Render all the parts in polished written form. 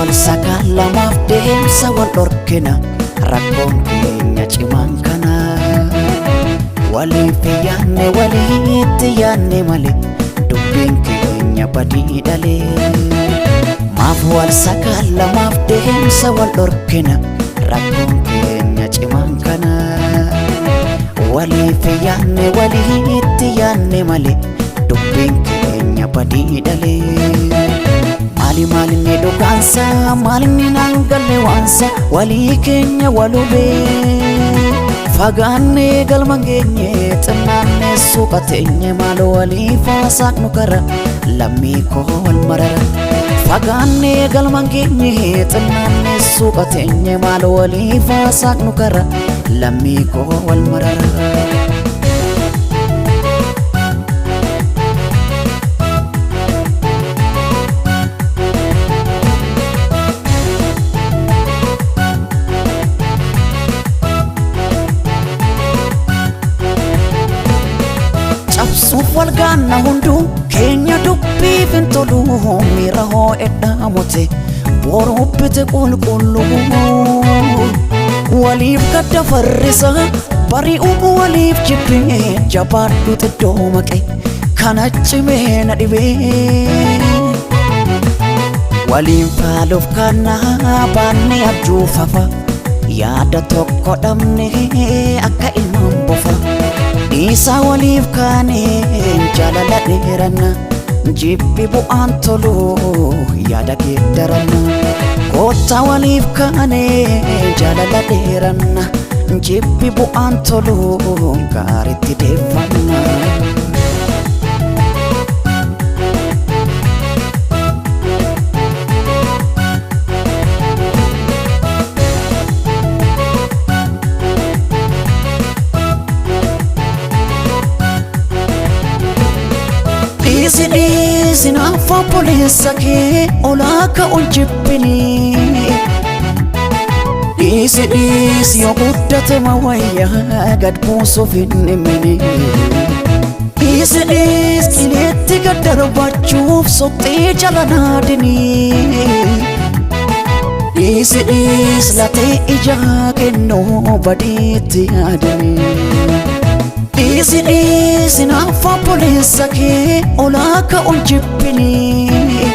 wal sakaallamaaf deemsa wal dhorkina rakkoon keenya cimaan kana. Waliif yaanne walitti yaanne malee dubbiin keenya badii dhalee. Maaf wal sakaallamaaf deemsa wal dhorkina rakkoon keenya cimaan kana. Waliif yaanne walitti yaanne malee dubbiin keenya badii dhalee. Maali maalinni dhugaansa maalinni naan galle waansa walii keenya walubee. Fagaannee galma geenye xinnaannee suuqa teenye maaloo waliif haasaaqnu kara lammii koo wal marara. Fagaannee galma geenye xinnaannee suuqa teenye maaloo waliif haasaaqnu kara lammii koo wal marara. Cabsuuf wal gaanna hunduu keenya dubbiif hin tolu miira hoo'edhaa mute boruu bite qulqulluu. Waliif gadda farrisa bari'uu waliif jibbee jabaadhu xiddoo maqe kana cimee na dhibee. Waliin faaluuf kana baanne abjuu fafa yaada tokko dhabne akka ilmaan bofa. Dhiisaa waliif kaane jaalala dheeranna jibbi bu'aan tolu yaada geeddaranna. Koottaa waliif kaane jaalala dheeranna jibbi bu'aan tolu gaariitti deeffanna. Dhiisi dhiisi naaf obboleessa kee olaa ka'uun jibbinii. Dhiisi dhiisi yoo guddate ma wayyaa gad buusuuf hin dhimmini. Dhiisi dhiisi qileetti gad darbachuuf soqxee jala naadinii. Dhiisi dhiisi latee ijaa kennuu badiitti yaadanii. Dhiisi dhiisi naaf obboleessa kee olaa ka'uun jibbinii.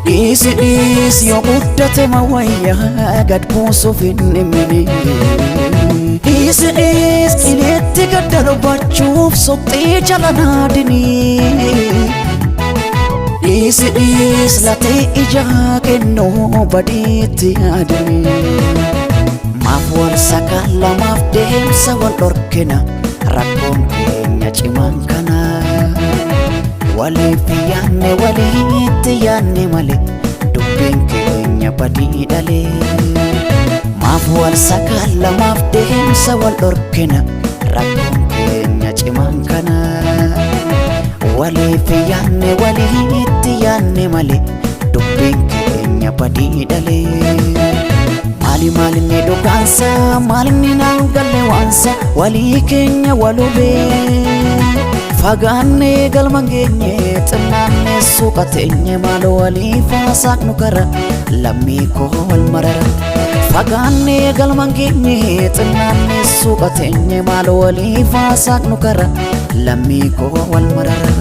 Dhiisi dhiisi yoo guddate ma wayyaa gad buusuuf hin dhimmini. Dhiisi dhiisi qileetti gad darbachuuf soqxee jala naadinii. Dhiisi dhiisi latee ijaa kennuu badiitti yaadanii. Maaf wal sakaallamaaf deemsa wal dhorkina rakkoon keenya cimaan kana. Waliif yaanne walitti yaanne malee dubbiin keenya badii dhalee. Maaf wal sakaallamaaf deemsa wal dhorkina rakkoon keenya cimaan kana. Waliif yaanne walitti yaanne malee dubbiin keenya badii dhalee. Maali maalinni dhugaansa maalinni naan galle waansa walii keenya walubee. Fagaannee galma geenye xinnaannee suuqa teenye maaloo waliif haasaaqnu kara lammii koo wal marara. Fagaannee galma geenye xinnaannee suuqa teenye maaloo waliif haasaaqnu kara lammii koo wal marara.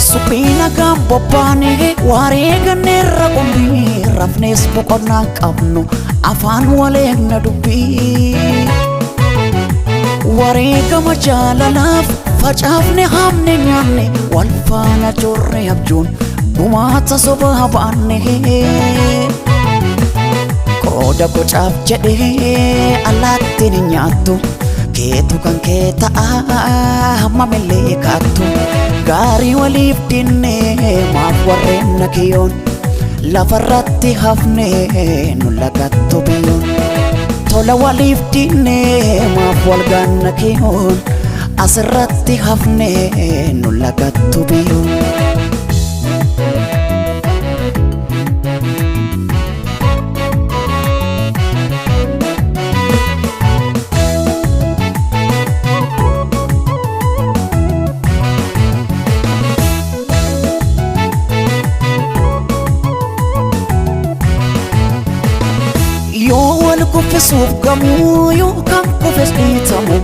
Suphii nagaan bobbaane wareeganneerra qumbii rafnees boqonnaa qabnu afaan waleegna dubbii. Wareegama jaalalaaf facaafne haamne nyaanne wal faana joorre abjuun gumaata sobaa baanne. Qooda bocaaf jedhee allaattiin hin nyaattu keetu kan kee ta'a hammamillee kaattu. Gaarii waliif dinne maaf warreen na kiyyoon lafarratti hafne nu lagattu biyyoon. Tola waliif dinne maaf wal gaanna kiyyoon asirratti hafne nu lagattu biyyoon. kuffisuuf gamuu yoo kan kufes dhiitamu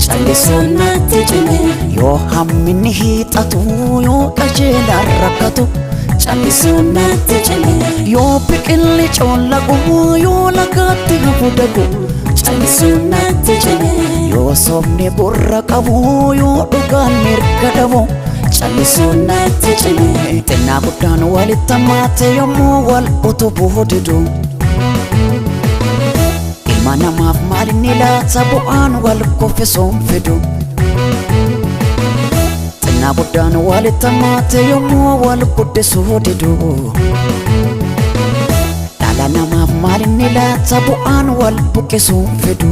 Callisuun natti cime. Yoo hamminni hiixatu yoo qajeelaan rakkatu Callisuun natti cime. Yoo biqilli coollaqu yoo lagaatti hafu dagu Callisuun natti cime. Yoo sobni gurra qabu yoo dhugaan mirga dhabu Callisuun natti cime. Xinnaa guddaan walitti hammaate yommuu wal utubuu didu. Ilma namaaf maalinni laata bu'aan wal kuffisuun fidu. Xinnaa guddaan walitti hammaate yommuu wal guddisuu didu. Dhala namaaf maalinni laata bu'aan wal buqqisuun fidu.